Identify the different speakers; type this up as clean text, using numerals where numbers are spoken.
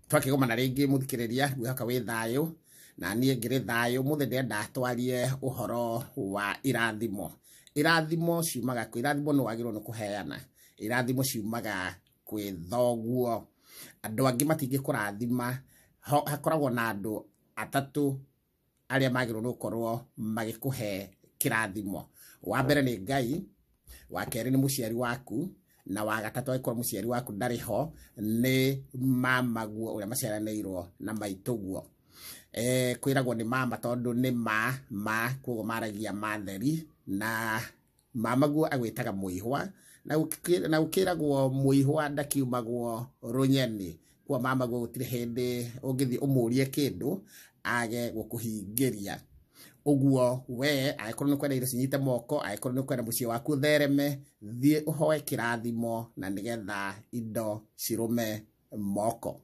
Speaker 1: Twakĩgomana rĩngĩ mũthikĩrĩria, ngwĩhoka wĩ thayũ na niĩ ngĩrĩ thayũ. Mũthĩ ndĩrenda twarie ũhoro wa irathimo. Irathimo ciumaga kwĩ, irathimo nĩ wagĩrĩirwo nĩ kũheana, irathimo ciumaga kwĩ thoguo. Andũ angĩ matingĩkũrathima, hakoragwo na andũ atatũ arĩa magĩrĩirwo nĩ gũkorwo magĩkũhe kĩrathimo. Wa mbere nĩ Ngai, wa kerĩ nĩ mũciari waku, na wa gatatũ angĩkorwo mũciari waku ndarĩ ho nĩ mamaguo ũrĩa maciaranĩirwo na maitũguo. Kwĩragwo nĩ mama tondũ nĩ ma ma, koguo maragia matheri, na mamaguo agwĩtaga mũihwa, na gũkĩragwo mũihwa ndakiumagwo rũnyeni. Koguo mamaguo gũtirĩ hĩndĩ ũngĩthiĩ ũmũrie kĩndũ age gũkũhingĩria. Ũguo we angĩkorwo nĩ ũkwenda indo cinyite moko, angĩkorwo nĩ ũkwenda mũciĩ waku ũthereme, thiĩ ũhoe kĩrathimo na nĩgetha indo cirũme moko.